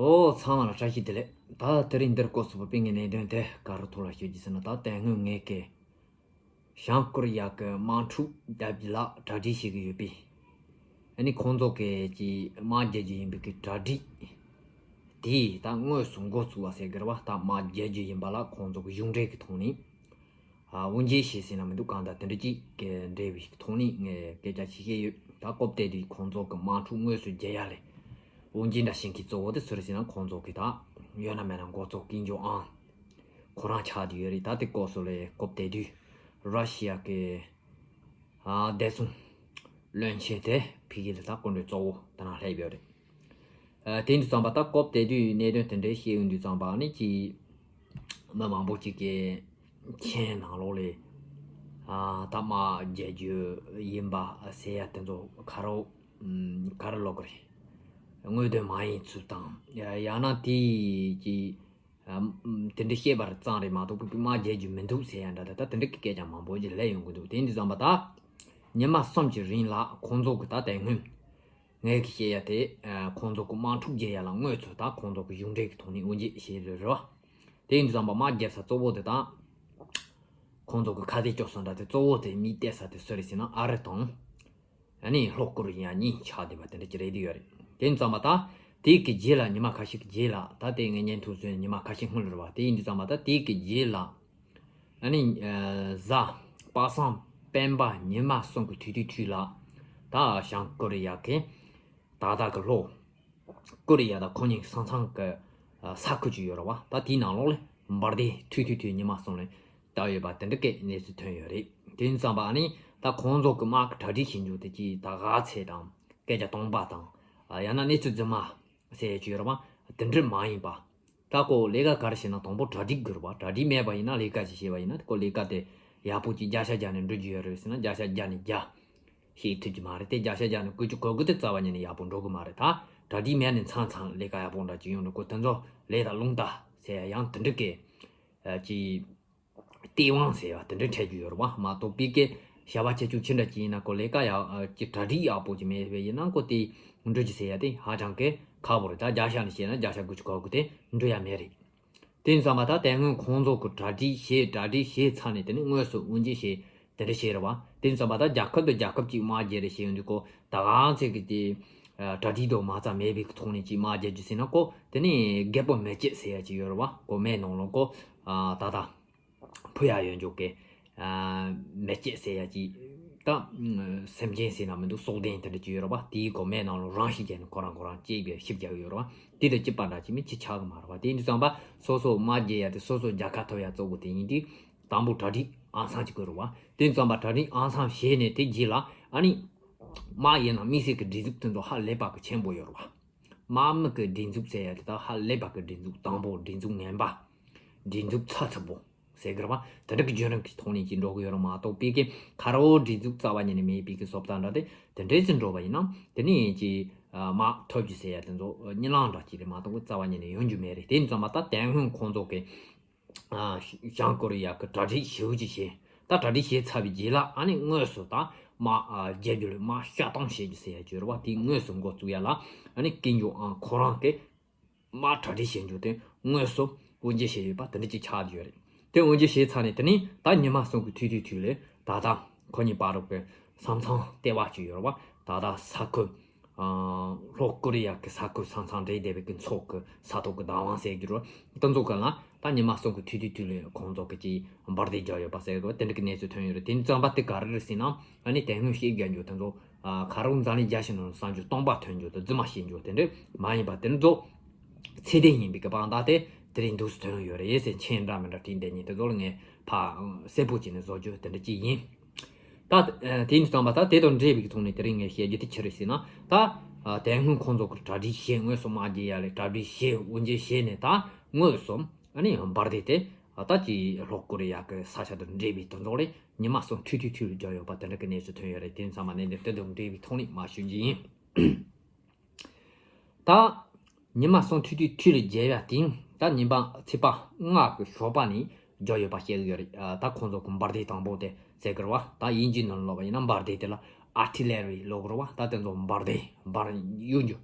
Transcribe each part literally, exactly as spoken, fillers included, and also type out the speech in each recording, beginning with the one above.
ཨོ། ཚང་མ་ལ་བཀྲ་ཤིས་བདེ་ལེགས། ད་དེ་རིང་འདིར་སྐོར་སུ་བ་པིན་གྱི་གནད་དོན་དེ་ག་རུ་ཐོག་ལ་ཤོད་ཀྱི་ཟེར་ན། ད་དེ་སྔོན་ངས་ཀྱི་བྱང་ཀོ་རི་ཡ་གི་དམག་འཁྲུག་རྒྱབ་རྒྱུ་ལ་གྲ་སྒྲིག་བྱེད་ཀྱི་ཡོད་པས། ཨ་ནི་ཁོང་ཚོ་གི་ཀྱི་དམག་རྒྱག་རྒྱུ་ཡིན་པའི་གི་གྲ་སྒྲིག་དེ་ད་དངོས་སུ་འགོ་བཙུགས་པ་ཟེར་གི་རེད་བ། ད་དམག་རྒྱག་རྒྱུ་ཡིན་པ་ལ་ཁོང་ཚོ་གི་གཞུང་འབྲེལ་གྱི་ཐོག་ནས། ཨ། དབུ་འབྱེད་བྱས་ཟིན་ན་མི་འདུག་གང་ལྟར་དེ་འདྲ་ཅིག་གི་འབྲེལ་བའི་ཐོག་ནས་ངས་སྐད་ཆ་ཞིག་བཤད་ཡོད། ད་སྐབས་དེ་དུས་ཁོང་ཚོ་གི་དམག་འཁྲུག་དངོས་སུ་རྒྱག་ཡ་ལས་དབུ་འབྱེད་འདྲ་བྱེད་མཁན་གཙོ་བོ་དེ་སུ་རེད་ཟེར་ན། ཁོང་ཚོ་གི་ད་ཡོད་ན་མེད་ན་འགོ་གཙོ་ཀིམ་ཇོང་ཨན་ཁོ་རང་ཆགས་བསྡད་ཡོད་རེད། ད་དེ་སྐབས་སུ་ལས་སྐབས་དེ་དུས་ར་ཤི་ཡ་གི་ཨ་བདེ་སྲུང་བློན་ཆེན་དེ་ཕ་གི་ལ་ད་སྐུ་མགྲོན་གཙོ་བོ་དེ་ན་སླེབས་ཡོད་རེད། ཨ། དེ་འདྲ་ཙམ་པ་ད་སྐབས་དེ་དུས་གནད་དོན་དེ་འདྲའི་བཤད་ཡོང་དུས་ཙམ་པ་ནི་ཅི། མི་མང་པོ་ཅིག་གིས་མཆན་ནང་ལོགས་ལས། ཨ། ད་དམག་རྒྱག་རྒྱུ་ཡིན་པ་ཟེར་ཡ་དེ་ཚོ་ཁ་རོག་ཨམ། ག་རེ་ལབ་དགོས་རེད། དངོས་དོན་མ་ཡིན་ཚུལ་དང་། ཡ་ཡང་ན་དེ་ཅི། ཨམ། དེ་འདྲ་བཤད་པ་ཙམ་རེད་མ་གཏོགས་དམག་རྒྱག་རྒྱུ་མི་འདུག་ཟེར་ཡ་འདྲ། ད་ད་དེ་འདྲ་གི་སྐད་ཆ་མང་པོ་ཅིག་སླེབས་ཡོང་གི་འདུག་དེ་འདྲ་ཙམ་པ་ད་ཉི་མ་གསུམ་གྱི་རིང་ལ་ཁོང་ཚོ་གི་ད་དེ་སྔོན། ངས་ཀྱི་བཤད་ཡ་དེ། ཨ། ཁོང་ཚོ་གི་དམག་འཁྲུག་རྒྱག་ཡ་ལ་དངོས་སུ་ད་ཁོང་ཚོ་གི་གཞུང་འབྲེལ་གྱི་ཐོག་ནས་དབུ་འབྱེད་བྱས་རེད་རེད་བ། དེ་ཡིན་དུས་ཙམ་པ་དམག་རྒྱག་ས་གཙོ་བོ་དེ་དང་། ཁོང་ཚོ་གི་ཁ་གཏད་གཅོག་ས་འདྲ་དེ་གཙོ་བོ་དེ་མི་གཏད་ས་དེ་སུ་རེད་ཟེར་ན། ཨ་རི་དང་། ཨ་ནི་ལྷོ་ཀོ་རི་ཡ་གཉིས་ཆགས་བསྡད་པ་དེ་འདྲ་ཅིག་རེད་དེ་ཡོད་རེད། དེ་ཡིན་ཙམ་པ་ད་དེ་གི་རྗེས་ལ་ཉི་མ་ཁ་ཤས་ཀྱི་རྗེས་ལ། ད་དེ་ངས་བརྙན་ཐུང་བཟོས་ཉི་མ་ཁ་ཤས་སྔོན་ལ་རེད་བ། དེ་ཡིན་དུས་ཙམ་པ་ད་དེ་གི་རྗེས་ལ། ཨ་ནི། ཨ། གཟའ་པ་སངས་སྤེན་པ་ཉི་མ་གསུམ་གི་དུས་དུས་དུས་ལ། ད་བྱང་ཀོ་རི་ཡ་གི་ད་ལྟ་གི་ལྷོ་ཀོ་རི་ཡ་དང་ཁོ་གཉིས་ས་མཚམས་ཀྱི། ཨ། ས་ཁུལ་ཅིག་ཡོད་རེད་བ། ད་དེའི་ནང་ལོགས་ལ་འབར་མདེལ་དུས་དུས་དུས་ཉི་མ་གསུམ་ལ་བཏང་ཡོད་པ་དེ་འདྲ་གི་གནས་ཚུལ་ཐོན་ཡོད་རེད། དེ་ཡིན་ཙམ་པ་ཨ་ནི་ད་ཁོང་ཚོ་གི་དམག་གི་གྲ་སྒྲིག་བྱེད་འཇུག་དེ་ཅིག་ད་ག་ཚད་དང་སྐད་ཆ་སྟོང་པ་དང་། ཨ། ཡང་ན་གནས་ཚུལ་རྫུན་མ་ཟེར་ཡ་ཅིག་ཡོད་རེད་བ། དེ་འདྲ་མ་ཡིན་པ། ད་ཁོ་ལས་ཀ་ག་རེ་བྱེད་ན་དང་པོ་གྲ་སྒྲིག་དགོས་རེད་བ། གྲ་སྒྲིག་མེད་པ་ཡིན་ན། ལས་ཀ་ཅིག་བྱས་པ་ཡིན་ན་ཁོ་ལས་ཀ་དེ་ཡག་པོ་ཅིག་བརྒྱ་ཆ་བརྒྱ་ནས་འགྲུབ་རྒྱུ་ཡོད་རེད་ཟེར་ན་བརྒྱ་ཆ་བརྒྱ་ནས་བརྒྱ་ཤེས་ཐུབ་ཀྱི་མ་རེད་དེ། བརྒྱ་ཆ་བརྒྱ་ནས་དགུ་བཅུ་གོ་དགུ་དེ་རྩ་བ་ཉིད་ནས་ཡག་པོ་འགྲོ་གི་མ་རེད། ད་གྲ་སྒྲིག་མེད་ནས་མཚམས་མཚམས་ལས་ཀ་ཡག་པོ་འདྲ་ཅིག་ཡོང་འགྲོ། ཁོ་དེ་ཚོ་ལས་ད་རླུང་རྟ་ཟེར་ཡ་ཡང་དེ་འདྲ་གི་ཅིག་སྟེས་དབང་ཟེར་ཡ་དེ་འདྲ་འཕྲད་རྒྱུ་ཡོད་རེད་བ། མ་གཏོགས་པའི་གི་བྱ་བ་ཁྱད་ཆོས་ཅི་འདྲ་ཅིག་ཡིན་ན་ཁོ་ལས་ཀ་ཡག་ཅིག་གྲ་སྒྲིག་ཡག་པོ་ཅིག་མེད་པ་ཡིན་ན་ཁོ་དེ་འགྲུབ་རྒྱུ་ཟེར་ཡ་དེ་ཧ་ཅང་གི་ཁག་པོ་རེད། ད་བརྒྱ་ཆ་ནས་བཤད་ན་བརྒྱ་ཆ་དགུ་བཅུ་གོ་དགུ་དེ་འགྲུབ་ཡ་མེད་རེད། དེ་ཡིན་ཙམ་པ་ད་དེ་སྔོན་ཁོང་ཚོ་གི་གྲ་སྒྲིག་བྱས། གྲ་སྒྲིག་བྱས་ཚར་ནས་དེ་ནས་དངོས་སུ་དབུ་འབྱེད་བྱས་དེ་འདྲ་བྱས་རེད་བ། དེ་ཡིན་ཙམ་པ་ད་རྒྱལ་ཁབ་དང་རྒྱལ་ཁབ་ཅིག་དམག་རྒྱག་རེས་བྱས་ཡོང་དུས་ཁོ་ད་གང་ཚད་ཀྱི་དེ་གྲ་སྒྲིག་དང་མ་རྩ་མེད་པའི་ཐོག་ནས་ཅིག་དམག་རྒྱག་རྒྱུ་ཟེར་ན་ཁོ་དེ་ནས་རྒད་པོ་མེ་ལྕེ་ཟེར་ཡ་ཅིག་ཡོད་རེད་བ། ཁོ་མེ་ནང་ལ་ཁོ་ད་ད་ཕུ་ཡ་ཡོད་འཇོག་གི། ཨ། མེ་ལྕེ་ཟེར་ཡ་ཅིག་ད་སེམས་ཅན་ཟེར་ན་མི་འདུག་སྲོག་ལྡན་དེ་འདྲ་ཅིག་ཡོད་རེད་བ། དེའི་གོ་མེ་ནང་ལ་རང་ཤི་བྱས་ནས་ཁོ་རང་ཁོ་རང་ཅིག་པའི་ཤི་བརྒྱབ་ཡོད་རེད་བ། དེ་དང་གཅིག་པ་འདྲ་ཅིག་མིན་ཅིག་ཆགས་གི་མ་རེད་བ། དེ་འདྲ་ཙམ་པ་སོ་སོ་དམག་རྒྱག་ཡ་དེ་སོ་སོ་རྒྱལ་ཁ་ཐོབ་ཡ་གཙོ་བོ་དེ་ཡིན་དུས་དང་པོ་གྲ་སྒྲིག་ཨང་སང་ཅིག་དགོས་རེད་བ། དེ་ཙམ་པ་གྲ་སྒྲིག་ཨང་སང་བྱས་ནས་དེ་རྗེས་ལ་ཨ་ནི་དམག་ཡིན་ན་དམིགས་བསལ་གྱི་སྒྲིག་འཛུགས་དེ་ཚོ་ཧ་ལས་པ་གི་ཆེན་པོ་ཡོད་རེད་བ། དམག་མི་གི་སྒྲིག་འཛུགས་ཟེར་ཡ་དེ་དག་ཧ་ལས་པ་གི་སྒྲིག་འཛུགས། དང་པོ་སྒྲིག་འཛུགས་ངན་པ། སྒྲིག་འཛུགས་ཚ་ཚ་པོ་ཟེར་གི་རེད་བ། དེ་འདྲ་གི་བརྒྱུད་རིམ་གི་ཐོག་ནས་ཅིག་འགྲོ་གི་ཡོད་རེད་མ་གཏོགས། པའི་གི་ཁ་རོག་སྒྲིག་འཛུགས་རྩ་བ་ཉིད་ནས་མེད་པའི་གི་བཟོ་ལྟ་འདྲ་དེ་དེ་འདྲས་ཅིག་འགྲོ་བ་ཡིན་ན་དེ་ནས་ཅིག་དམག་ཐོབ་རྒྱུ་ཟེར་ཡ་དེ་ཚོ་གཉིད་ལམ་འདྲ་ཅིག་རེད་མ་གཏོགས་རྩ་བ་ཉིད་ནས་ཡོང་རྒྱུ་མེད་རེད། དེ་ཡིན་ཙམ་པ་ད་དེ་སྔོན་ཁོང་ཚོ་གི་ཨ། བྱང་ཀོ་རི་ཡ་གི་གྲ་སྒྲིག་ཞེ་པོ་ཅིག་བྱས། ད་གྲ་སྒྲིག་བྱས་ཚར་བའི་རྗེས་ལ་ཨ་ནི་དངོས་སུ་ད་དམག་ཨ། རྒྱག་རྒྱུ་ལ་དམག་བཤའ་སྟངས་བྱེད་རྒྱུ་ཟེར་ཡ་ཅིག་ཡོད་རེད་བ། དེ་དངོས་སུ་འགོ་བཙུགས་ཡ་ལ་ཨ་ནི་ཀིམ་ཇོང་ཨན་ཁོ་རང་གི་དམག་གྲ་སྒྲིག་བྱེད་རྒྱུ་དེ་དངོས་སུ་དབུ་འབྱེད་བྱས་ཡོད་པ་དེ་འདྲ་ཅིག་ཆགས་ཡོད་རེད། དེ་དབུ་འབྱེད་བྱས་ཚར་ནས་དེ་ནས་ད་ཉི་མ་གསུམ་གི་དུས་དུས་དུས་ལ་ད་ལྟ་ཁོ་གཉིས་བར་དུ་གི་ས་མཚམས་ལྟེ་བ་ཅིག་ཡོད་རེད་བ། ད་ལྟ་ས་ཁུལ། ཨ། ལྷོ་ཀོ་རི་ཡ་གི་ས་ཁུལ་ས་མཚམས་འདྲེས་བསྡད་པའི་གི་མཚོ་གི་ས་ཐོག་གི་བདག་དབང་ཟེར་རྒྱུ་རེད། དེ་ཚོ་གི་ལ་ད་ཉི་མ་གསུམ་གི་དུས་དུས་དུས་ལ་ཁོང་ཚོ་གི་ཅིག་འབར་མདེལ་རྒྱག་ཡོད་པ་ཟེར་གི་དེ་འདྲ་གི་གནས་ཚུལ་ཐོན་ཡོད་རེད། དེ་ཙམ་པ་དེ་ག་རེ་རེད་ཟེར་ན་ཨ་ནི་དེ་སྔོན་བཤད་རྒྱག་རྒྱུ་དེ་ཚོ་ཨ། ཁ་རོག་འཛམ་གླིང་རྒྱ་ཆེ་ནང་བསམ་རྒྱུ་སྟོང་པ་ཐོན་རྒྱུ་དང་རྫུན་མ་བཤད་རྒྱུ་དེ་འདྲ་མ་ཡིན་པ་དེ་ཚོ་ཚད་ལྡན་ཡིན་པའི་གི་དཔང་རྟགས་དེ་དེ་རིང་འདུག་སེ་ཐོན་ཡོད་རེད་ཟེར། མཆན་འདྲ་མི་འདྲ་བྲིས་བསྡད་མཁན་དེ་ཚོ་ལ་ངས་ཕར་གསལ་པོ་བྱས་ནས་བཟོ་རྒྱུ་དེ་འདྲ་ཅིག་ཡིན། ད་དེ་ཡིན་དུས་ཙམ་པ་ད་དེ་དང་འབྲེལ་བའི་ཐོག་ནས་དེ་རིང་ངས་བཤད་རྒྱུ་དེ་ཅི་རེད་ཟེར་ན། ད་དེ་སྔོན་ཁོང་ཚོ་གི་གྲ་སྒྲིག་བྱས། དངོས་སུ་དམག་རྒྱག་ཡ་ལ་གྲ་སྒྲིག་བྱས། དབུ་འབྱེད་བྱས་ནས་ད་དངོས་སུ་ཨ་ནི་འབར་མདེལ་དེ་ད་ཅིག་ལྷོ་ཀོ་རི་ཡ་གི་ས་ཆ་དང་འབྲེལ་བའི་དེ་ཚོ་ལ་ཉི་མ་གསུམ་ཐུང་ཐུང་ཐུང་ལ་རྒྱག་ཡོད་པ་དེ་འདྲ་གི་གནས་ཚུལ་ཐོན་ཡོད་རེད། དེ་ཡིན་ཙམ་པ་ནས་འདིར་དེ་དང་འབྲེལ་བའི་ཐོག་ནས་མར་ཞུ་རྒྱུ་ཡིན། ད་ཉི་མ་གསུམ་ཐུང་ཐུང་ཐུང་ལ་རྒྱག་ཡ་དེ་ད་ཉིན་པ་ཚེས་པ་ལྔ་གི་ཞོགས་པ་ནས་རྒྱག་ཡོད་པ་བཤད་ཀྱི་ཡོད་རེད། ད་ཁོང་ཚོ་གི་འབར་མདེལ་དང་པོ་དེ་ཟེར་གི་རེད་བ། ད་དབྱིན་ཇིའི་ནང་ལ་ལབ་པ་ཡིན་ན་འབར་མདེལ་དེ་ལ་ཨར་ཊི་ལེ་རི་ལབ་གི་རེད་བ། ད་དེ་ཚོ་འབར་མདེལ་འབར་གཡུག་རྒྱུ།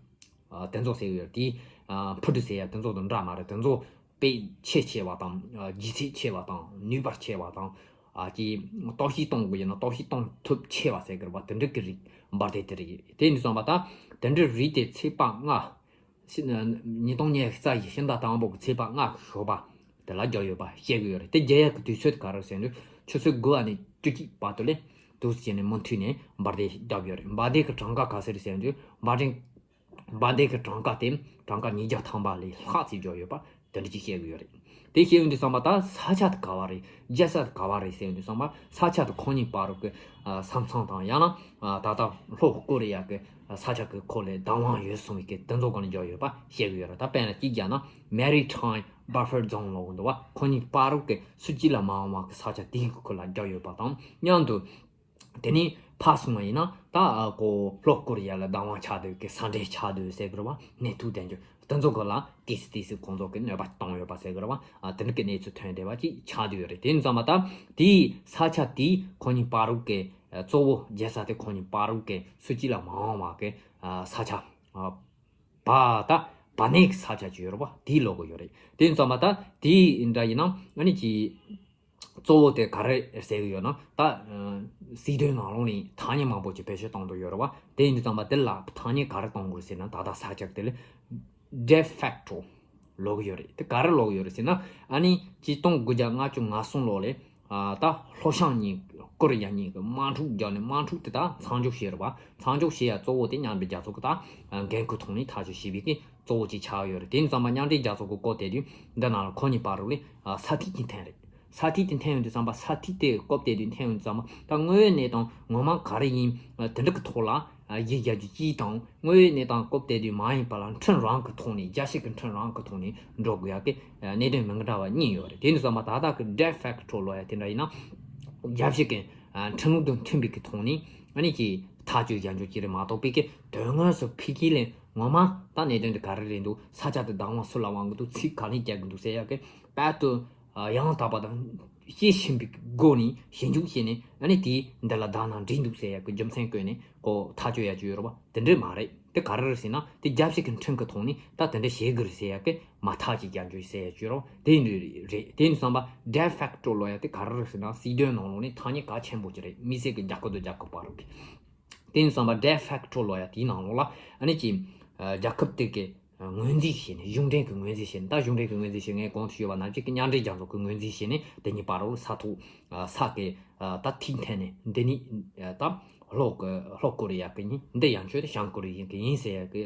ཨ་དེ་ཚོ་ཟེར་གི་ཡོད་རེད། དེ་ཨ་འཕུར་གྲུ་ཟེར་ཡ་དེ་ཚོ་དང་འདྲ་མ་རེད། དེ་ཚོ་དཔེ་ཆེ་ཆེ་བ་དང་། ཨ་ལྗིད་ཚད་ཆེ་བ་དང་། ནུས་པ་ཆེ་བ་དང་། ཨ་ཀྱི་གཏོར་བཤིག་གཏོང་དགོས་ཡིན་ན་གཏོར་བཤིག་གཏོང་ཐུབ་ཆེ་བ་ཟེར་གི་རེད་པ། དེ་འདྲ་གི་རིགས་འབར་མདེལ་དེ་རེད། དེ་ཡིན་དུས་ཙམ་པ་ད་དེ་འདྲ་རིགས་དེ་ཚེས་པ་ལྔ། ཕྱི་ཉིས་སྟོང་ཉི་ཤུ་རྩ་བཞི་ཕྱི་ཟླ་དང་པོ་གི་ཚེས་པ་ལྔ་གི་ཞོགས་པ་དེ་ལ་བརྒྱབ་ཡོད་པ་བཤད་གི་ཡོད་རེད། དེ་བརྒྱབ་ཡག་གི་དུས་ཚོད་ག་རེ་ཟེར་དུས་ཆུ་ཚོད་དགུ་པ་ནས་བཅུ་གཅིག་བར་དུ་ལས་འདུག་སེ་བྱས་ནས་མུ་མཐུད་ནས་འབར་མདེལ་བརྒྱབ་ཡོད་རེད། འབར་མདེལ་གི་གྲངས་ཀ་ག་ཚོད་རེད་ཟེར་དུས་འབར་མདེལ་འབར་མདེལ་གྱི་གྲངས་ཀ་དེ་གྲངས་ཀ་ཉིས་བརྒྱ་ཐམ་པ་ལས་ལྷག་ཙམ་འཇོག་ཡོད་པ་དེ་འདྲ་ཅིག་བཤད་གི་ཡོད་རེད། དེ་བཤད་ཡོང་དུས་ཙམ་པ་ད་ས་ཆ་དེ་ག་བ་རེད། རྒྱལ་ས་དེ་ག་བ་རེད་ཟེར་ཡོང་དུས་ཙམ་པ་ས་ཆ་དེ་ཁོ་གཉིས་བར་དུ་གི་ས་མཚམས་དང་། ཡང་ན་ད་ལྟ་ལྷོ་ཀོ་རི་ཡ་གི་ས་ཆ་གི་ཁོ་ལས་བདག་དབང་ཡོད་གསུངས་པའི་གི་དེ་ཚོ་སྒང་ལ་འཇོག་ཡོད་པ་བཤད་གི་ཡོད་རེད། ད་དཔེར་ན་གཅིག་བརྒྱབ་ན་Maritime Buffer Zone ལབ་གི་འདུག་པ། ཁོ་གཉིས་བར་དུ་གི་སུ་གཅིག་ལ་མ་འོངས་པ་གི་ས་ཆ་དེའི་ཁུལ་ལ་འཇོག་ཡོད་པ་དང་མཉམ་དུ། དེ་ནས་ཕར་སོང་བ་ཡིན་ན་ད་ཨ་ཁོ་ལྷོ་ཀོ་རི་ཡ་ལ་བདག་དབང་ཆགས་སྡོད་ཀྱི་ས་འབྲེལ་ཆགས་སྡོད་ཟེར་གི་རེད་པ། གནས་ཐུག་དེ་འཇོག་དེ་ཚོ་གི་ལ་ཏོག་ཙམ་ཏོག་ཙམ་ཁོང་ཚོ་གི་གནོད་པ་བཏང་ཡོད་པ་ཟེར་གི་རེད་པ། ཨ་དེ་འདྲ་གི་གནས་ཚུལ་ཐོན་བསྡད་པ་ཅིག་ཆགས་བསྡད་ཡོད་རེད། དེ་ཡིན་ཙམ་པ་ད་དེའི་ས་ཆ་དེའི་ཁོ་གཉིས་བར་དུ་གི་ཨ་གཙོ་བོ་རྒྱལ་ས་དེ་ཁོ་གཉིས་བར་དུ་གི་སུ་གཅིག་ལ་མ་འོངས་པ་གི་ཨ་ས་ཆ་ཨ་བ་ད་བ་ནས་གི་ས་ཆ་ཅིག་ཡོད་རེད་པ། དེ་ལབ་གི་ཡོད་རེད། དེ་ཡིན་ཙམ་པ་ད་དེ་འདྲ་ཡིན་ན་ཨ་ནི་ཅིག་གཙོ་བོ་དེ་ག་རེ་ཟེར་གི་ཡོད་ན། ད་ཨ་སྲིད་དོན་ནང་ལོགས་ནས་ཐ་སྙད་མང་པོ་ཅིག་བེད་སྤྱོད་གཏོང་གི་ཡོད་རེད་པ། དེ་ཡིན་དུས་ཙམ་པ་དེ་ལ་ཐ་སྙད་ག་རེ་གཏོང་དགོས་ཟེར་ན། ད་ལྟ་ས་ཆ་དེ་ལ་de facto ལབ་གི་ཡོད་རེད། དེ་ག་རེ་ལབ་གི་ཡོད་རེད་ཟེར་ན། ཨ་ནི་ཆིག་སྟོང་དགུ་བརྒྱ་ལྔ་བཅུ་ང་གསུམ་ལོ་ལ་ཨ་ད་ལྷོ་བྱང་གཉིས་ཀོ་རི་ཡ་གཉིས་ཀྱི་དམག་འཁྲུག་བརྒྱབ་ནས། དམག་འཁྲུག་དེ་ད་མཚམས་འཇོག་བྱས་རེད་པ། མཚམས་འཇོག་བྱེད་ཡ་གཙོ་བོ་དེ་མཉམ་འབྲེལ་རྒྱལ་ཚོགས་ཀྱི་ད་འགན་ཁུར་ཐོག་ནས་ཐག་གཅོད་བྱས་པའི་གི་གཙོ་བོ་ཅིག་ཆགས་ཡོད་རེད། དེ་ཡིན་ཙམ་པ་མཉམ་འབྲེལ་རྒྱལ་ཚོགས་ཀྱི་སྐོར་དེ་དུས་འདི་ནང་ལ་ཁོ་གཉིས་བར་དུ་ལ་ཨ་ས་ཐིག་ཅིག་འཐེན་རེད། ས་ཐིག་དེ་འཐེན་ཡོང་དུས་ཙམ་པ་ས་ཐིག་དེ་སྐོར་དེ་དུས་འཐེན་ཡོང་དུས་ཙམ་པ་ད་དངོས་ཡོད་གནས་སྟངས་ངོ་མ་ག་རེ་ཡིན། ཨ་དེ་འདྲ་གི་ཐོག་ལ་ཨ་གཞི་བཞག་རྒྱུ་གཅིག་དང་། དངོས་ཡོད་གནས་སྟངས་སྐོར་དེ་དུས་མ་ཡིན་པ་ལ་ཁྲིམས་རང་གི་ཐོག་ནས། རྒྱལ་སྤྱི་གི་ཁྲིམས་རང་གི་ཐོག་ནས་འགྲོ་དགོས་ཡ་གི་ཨ་གནད་དོན་མི་འདྲ་བ་གཉིས་ཡོད་རེད། དེ་ཡིན་དུས་ཙམ་པ་ད་ལྟ་གི་de facto ལབ་ཡ་དེ་འདྲ་ཡིན་ན། རྒྱལ་སྤྱི་གི་ཨ་ཁྲིམས་ལུགས་དང་མཐུན་པའི་གི་ཐོག་ནས་ཨ་ནི་ཅིག་ཐག་གཅོད་བྱ་རྒྱུ་ཅིག་རེད་མ་གཏོགས་པའི་གི་དོན་དངོས་སུ་ཕ་གི་ལ་ངོ་མ་ད་གནད་དོན་དེ་ག་རེ་རེད་འདུག་ས་ཆ་དེ་བདག་དབང་སུ་ལ་དབང་གི་འདུག་ཚིག་ག་ནས་རྒྱག་གི་འདུག་ཟེར་ཡ་གི་དཔལ་དུ་ཡང་དག་པ་དང་ཤེས་བཞིན་པའི་སྒོ་ནས་ཞིབ་འཇུག་བྱས་ནས། ཨ་ནི་དེ་འདི་ལ་བདག་ན་འགྲིག་འདུག་ཟེར་ཡ་གི་རྒྱུ་མཚན་བཀོད་ནས་ཁོ་ཐག་གཅོད་ཡ་ཅིག་ཡོད་རེད་པ། དེ་འདྲ་མ་རེད། དེ་ག་རེ་རེད་ཟེར་ན། དེ་རྒྱལ་སྤྱི་གི་ཁྲིམས་ཀྱི་ཐོག་ནས་ད་དེ་འདྲ་བྱེད་དགོས་རེད་ཟེར་ཡ་གི་མ་ཐག་ཅིག་རྒྱག་རྒྱུ་ཟེར་ཡ་ཅིག་ཡོད་རེད། དེ་འདྲ་རེད། དེ་ཡིན་ཙམ་པ་de facto ལབ་ཡ་དེ་ག་རེ་རེད་ཟེར་ན། སྲིད་དོན་ནང་ལོགས་ནས་ཐ་སྙད་གལ་ཆེན་པོ་ཅིག་རེད། དམིགས་བསལ་གྱི་རྒྱལ་ཁབ་དང་རྒྱལ་ཁབ་བར་གྱི། དེ་ཡིན་ཙམ་པ་de facto ལབ་ཡ་དེའི་ནང་ལོགས་ལ་ཨ་ནི་ཅིག་ཨ་རྒྱལ་ཁབ་དེ་གི་ངོས་འཛིན་བྱས་ནས། གཞུང་འབྲེལ་གྱི་ངོས་འཛིན་བྱས་ནས། ད་གཞུང་འབྲེལ་གྱི་ངོས་འཛིན་བྱས། ངས་གོང་དུ་ཞུས་པ་ནང་བཞིན་གྱི་མཉམ་འབྲེལ་རྒྱལ་ཚོགས་ཀྱི་ངོས་འཛིན་བྱས་ནས། དེ་གཉིས་བར་ལ་ས་ཐོག་ཨ་ས་གི་ཨ་ད་ཐིག་འཐེན་ནས། འདི་ནི་ཨ་ད་ལྷོ་གི་ལྷོ་ཀོ་རི་ཡ་གི་ཡིན། འདི་ཡང་ཆོས་དེ་བྱང་ཀོ་རི་ཡ་གི་ཡིན་ཟེར་ཡ་གི་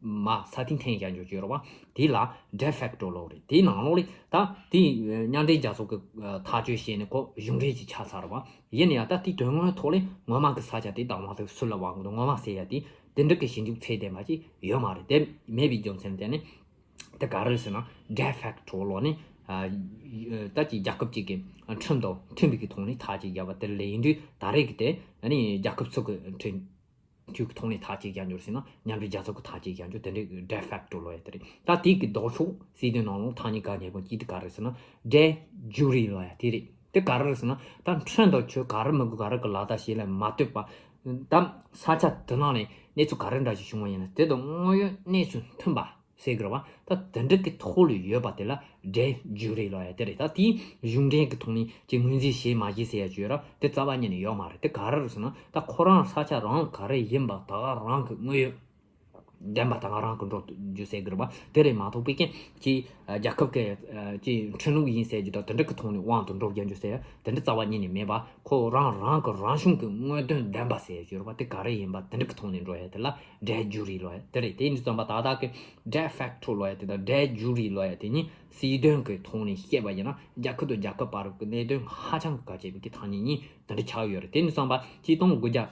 མ་ས་ཐིག་འཐེན་བཞག་རྒྱུ་ཅིག་ཡོད་རེད་པ། དེ་ལ་de facto ལབ་རེད། དེའི་ནང་ལོགས་ལ་ད་དེ་མཉམ་འབྲེལ་རྒྱལ་ཚོགས་ཀྱི་ཨ་ཐག་གཅོད་བྱས་ནས་ཁོ་གཞུང་འབྲེལ་ཅིག་ཆགས་ཚར་བ་ཡིན་ན་ཡང་། ད་དེའི་དོན་དངོས་ཐོག་ལ་ངོ་མ་གི་ས་ཆ་དེ་བདག་དབང་དེ་སུ་ལ་དབང་གི་འདུག་ངོ་མ་ཟེར་ཡ་དེ་དེ་འདྲ་གི་ཞིབ་འཇུག་ཚད་ལྡན་པ་ཅིག་ཡོད་མ་རེད། དེ་མེད་པའི་རྒྱུ་མཚན་དེ་ནི་དེ་ག་རེ་ཟེར་ན། de facto ལབ་ནི་ཨ་ད་ཅིག་རྒྱལ་ཁབ་ཅིག་གི་ཁྲིམས་དང་མཐུན་པའི་གི་ཐོག་ནས་ཐག་ཅིག་བཞག་པ་དེ་ལས་ཡིན་དུས། ད་རེས་ཀྱི་དེ་ཨ་ནི་རྒྱལ་ཁབ་ཚོ་གི་ཁྲིམས་ཀྱི་ཐོག་ནས་ཐག་གཅོད་བྱ་རྒྱུ་ཟེར་ན། མཉམ་འབྲེལ་རྒྱལ་ཚོགས་ཀྱི་ཐག་གཅོད་བྱ་རྒྱུ་དེ་འདྲའི་de facto ལབ་ཡ་དེ་རེད། ད་དེ་གི་ལྡོག་ཕྱོགས་སྲིད་དོན་ནང་ལོགས་ཐ་སྙད་གལ་ཆེན་པོ་གཅིག་དེ་ག་རེ་ཟེར་ན། de jure ལབ་ཡ་དེ་རེད། དེ་ག་རེ་རེད་ཟེར་ན། ད་ཁྲིམས་དང་ཆོས་ག་རེ་མི་དགོས་ག་རེ་གི་ལག་བསྟར་བྱེད་ལ་མ་ལྟོས་པ། ད་ས་ཆ་དེ་ནང་ནས་གནས་ཚུལ་ག་རེ་འདྲ་ཞིག་བྱུང་བ་ཡིན་ན། དེ་དང་དངོས་ཡོད་གནས་ཚུལ་མཐུན་པ་ཟེར་གི་རེད་བ། ད་དེ་འདྲ་གི་ཐོག་ལ་ཡོད་པ་དེ་ལ་de jure ལབ་ཡ་དེ་རེད། ད་དེའི་གཞུང་འབྲེལ་གྱི་ཐོག་ནས་ཀྱི་ངོས་འཛིན་བྱས་མ་བྱས་ཟེར་ཡ་ཅིག་ཡོད་ར། དེ་རྩ་བ་ཉིད་ནས་ཡོད་མ་རེད། དེ་ག་རེ་རེད་ཟེར་ན། ད་ཁོ་རང་ས་ཆ་རང་ག་རེ་ཡིན་པ་ད་ག་རང་གི་དངོས་ཡོད་བདེན་པ་ད་ག་རང་གི་འགྲོ་རྒྱུ་ཟེར་གི་རེད་བ། དེ་རེད་མ་གཏོགས་པའི་ཀྱི་ཀྱི་རྒྱལ་ཁབ་ཀྱི་ཀྱི་ཁྲིམས་ལུགས་ཡིན་ཟེར་རྒྱུ་དང་དེ་འདྲ་གི་ཐོག་ནས་དབང་དུ་འགྲོ་རྒྱུ་ཟེར་ཡ་དེ་འདྲ་རྩ་བ་ཉིད་ནས་མེད་པ། ཁོ་རང་རང་གི་རང་གཞུང་གི་དངོས་དོན་བདེན་པ་ཟེར་ཡ་ཅིག་ཡོད་རེད་བ། དེ་ག་རེ་ཡིན་པ་དེ་འདྲ་གི་ཐོག་ནས་འགྲོ་ཡ་དེ་ལ་de jure ལབ་ཡ་དེ་རེད། དེ་ཡིན་དུས་ཙམ་པ་ད་ལྟ་གི་de facto ལབ་ཡ་དེ་དང་de jure ལབ་ཡ་དེ་གཉིས་སྲིད་དོན་གྱི་ཐོག་ནས་བཤད་པ་ཡིན་ན། རྒྱལ་ཁབ་དང་རྒྱལ་ཁབ་བར་གྱི་གནད་དོན་ཧ་ཅང་གལ་ཆེ་བའི་གི་ཐ་སྙད་གཉིས་དེ་འདྲ་ཆགས་ཡོད་རེད། དེ་ཡིན་དུས་ཙམ་པ་ཆིག་སྟོང་དགུ་བརྒྱ་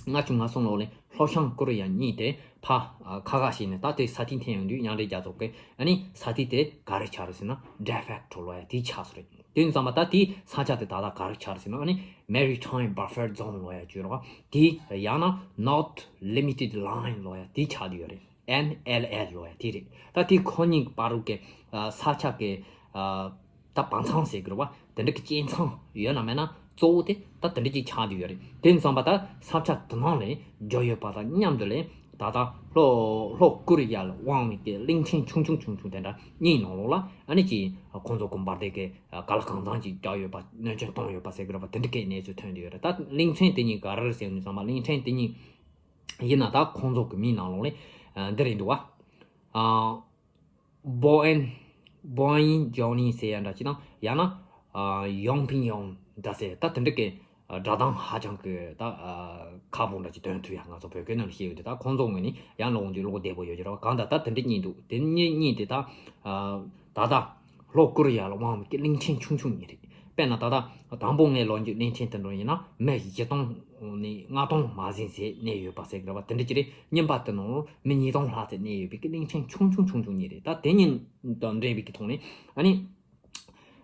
ལྔ་བཅུ་ང་གསུམ་ལོ་ལ་ལྷོ་བྱང་ཀོ་རི་ཡ་གཉིས་དེ་ཕར་ཨ་ཁ་ཁ་བྱས་ནས། ད་དེ་ས་ཐིག་འཐེན་ཡོང་དུས་མཉམ་འབྲེལ་རྒྱལ་ཚོགས་ཀྱི་ཨ་ནི་ས་ཐིག་དེ་ག་རེ་ཆགས་རེད་ཟེར་ན། de facto ལབ་ཡ་དེ་ཆགས་སོང་རེད། དེ་ཡིན་དུས་ཙམ་པ་ད་དེ་ས་ཆ་དེ་ད་ལྟ་ག་རེ་ཆགས་རེད་ཟེར་ན། ཨ་ནི་Maritime Buffer Zone ལབ་ཡ་ཅིག་ཡོད་རེད་བ། དེ་ཡང་ན་Not Limited Line ལབ་ཡ་དེ་ཆགས་བསྡད་ཡོད་རེད། N L L ལབ་ཡ་དེ་རེད། ད་དེ་ཁོ་གཉིས་བར་གྱི་ཨ་ས་ཆ་གི་ཨ་ད་བར་མཚམས་ཟེར་གི་རེད་བ། དེ་འདྲ་གི་བཅད་མཚམས་ཡོད་ན་མེད་ན་གཙོ་བོ་དེ་ད་དེ་འདྲ་ཅིག་ཆགས་བསྡད་ཡོད་རེད། དེ་ཡིན་དུས་ཙམ་པ་ད་ས་ཆ་དེ་ནང་ལ་འཇོག་ཡོད་པ་དང་མཉམ་དུ་ལ་ ད་ལྟ་ལྷོ་ལྷོ་ཀོ་རི་ཡ་ལ་དབང་བའི་གི་གླིང་ཕྲན་ཆུང་ཆུང་ཆུང་ཆུང་དེ་འདྲ་གཉིས་ནང་ལོགས་ལ་ཨ་ནི་ཅིག་ཁོང་ཚོ་གི་འབར་མདེལ་གི་ག་ལ་གང་འཚམ་ཅིག་བརྒྱབ་ཡོད་པ། གནོད་སྐྱོན་བཏང་ཡོད་པ་ཟེར་གི་རེད་པ། དེ་འདྲ་གི་གནས་ཚུལ་ཐོན་བསྡད་ཡོད་རེད། ད་གླིང་ཕྲན་དེ་གཉིས་ག་རེ་རེད་ཟེར་ནས་ཙམ་པ། གླིང་ཕྲན་དེ་གཉིས་ཡིན་ན་ད་ཁོང་ཚོ་གི་མིང་ནང་ལོགས་ལ་འདི་རེད་འདུག་བ། ཨ། བོ་ཨན། བོ་ཨན་ཇོ་ནི་ཟེར་ཡ་འདྲ་ཅིག་དང་། ཡང་ན་ཡོང་ཕིན་ཡོང་འདྲ་ཟེར། ད་དེ་འདྲ་གི་སྒྲ་གདངས་ཧ་ཅང་གི་ད་ཁག་པོ་འདྲ་ཅིག་ཐོན་ཐུབ་ཡ། ང་ཚོ་བོད་སྐད་ནང་བཤད་ཡོད་དེ། ད་ཁོང་ཚོ་ངོས་ནས་ཡང་ལོག་འདི་ལོག་བདེ་པོ་ཡོད་ཀྱི་རེད་བ། གང་ལྟར་ད་དེ་འདྲ་གཉིས་འདུག་དེ་གཉིས་གཉིས་དེ་ད་ད་ལྟ་ལྷོ་ཀོ་རི་ཡ་ལ་དབང་བའི་གླིང་ཕྲན་ཆུང་ཆུང་གཉིས་རེད། དཔེར་ན་ད་ལྟ་དང་པོ་ངས་ལོ་རྒྱུས་གླིང་ཕྲན་དེ་འདྲ་ཡིན་ན་མི་བཞི་སྟོང་ནས་ལྔ་སྟོང་མ་ཟིན་ཟེར་གནས་ཡོད་པ་ཟེར་གི་རེད་བ། དེ་འདྲ་ཅིག་རེད། གཉིས་པ་དེ་ནང་ལོགས་མི་ཉིས་སྟོང་ལྷག་ཙམ་གནས་ཡོད་པའི་གི་གླིང་ཕྲན་ཆུང་ཆུང་ཆུང་ཆུང་གཉིས་རེད། ད་དེ་གཉིས་དང་འབྲེལ་བའི་གི་ཐོག་ནས་ཨ་ནི་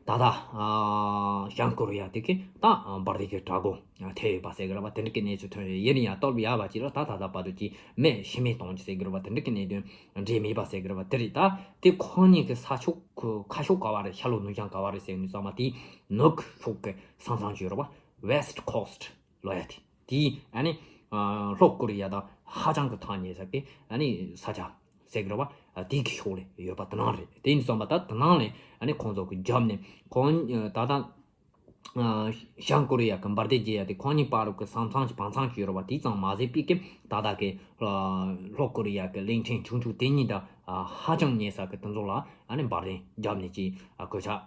ད་ལྟ་ཨ་བྱང་ཀོ་རི་ཡ་དེ་གི་ད་འབར་མདེལ་གི་དྲག་པོ་ཐེབས་ཡོད་པ་ཟེར་གི་རེད་བ། དེ་འདྲ་གི་གནས་ཚུལ་ཐོན་ཡོད། ཡིན་ན་ཡང་སྟབས་ཡག་པ་ཅིག་ལ་ད་ད་ལྟ་བར་དུ་ཅིག་མི་ཤི་རྨས་གཏོང་རྒྱུ་ཟེར་གི་རེད་བ། དེ་འདྲ་གི་གནད་དོན་འདྲེས་མེད་པ་ཟེར་གི་རེད་བ། དེ་རེད། ད་དེ་ཁོ་གཉིས་ཀྱི་ས་ཕྱོགས་ཁ་ཕྱོགས་ག་བ་རེད། ཤར་ལྷོ་ནུབ་བྱང་ག་བ་རེད་ཟེར་ནས་ཙམ་པ། དེའི་ནུབ་ཕྱོགས་ཀྱི་ས་མཚམས་ཅིག་ཡོད་རེད་བ། West Coast ལབ་ཡ་དེ། དེའི་ཨ་ནི་ལྷོ་ཀོ་རི་ཡ་དང་ཧ་ཅང་གི་ཐག་ཉེ་ས་གི་ཨ་ནི་ས་ཆ་ཟེར་གི་རེད་བ། དེའི་གི་ཕྱོགས་ལ་ཡོད་པ་དེ་ནང་རེད། དེ་ཡིན་ཙམ་པ་ད་དེ་ནང་ལ་ཨ་ནི་ཁོང་ཚོ་གི་རྒྱབ་ནས་ཁོང་ད་ལྟ་བྱང་ཀོ་རི་ཡ་གི་འབར་མདེལ་རྒྱག་ཡ་དེ་ཁོང་གཉིས་བར་དུ་གི་ས་མཚམས་ཀྱི་བར་མཚམས་ཀྱི་ཡོད་རེད་བ། དེ་ཙམ་མ་ཟད་པའི་གི་ད་ལྟ་གི་ལྷོ་ཀོ་རི་ཡ་གི་གླིང་ཕྲན་ཆུང་ཆུང་དེ་གཉིས་དང་ཧ་ཅང་ཉེ་ས་གི་དེ་ཚོ་ལ་ཨ་ནི་འབར་མདེལ་རྒྱབ་ནས་ཀྱི་གོད་ཆག་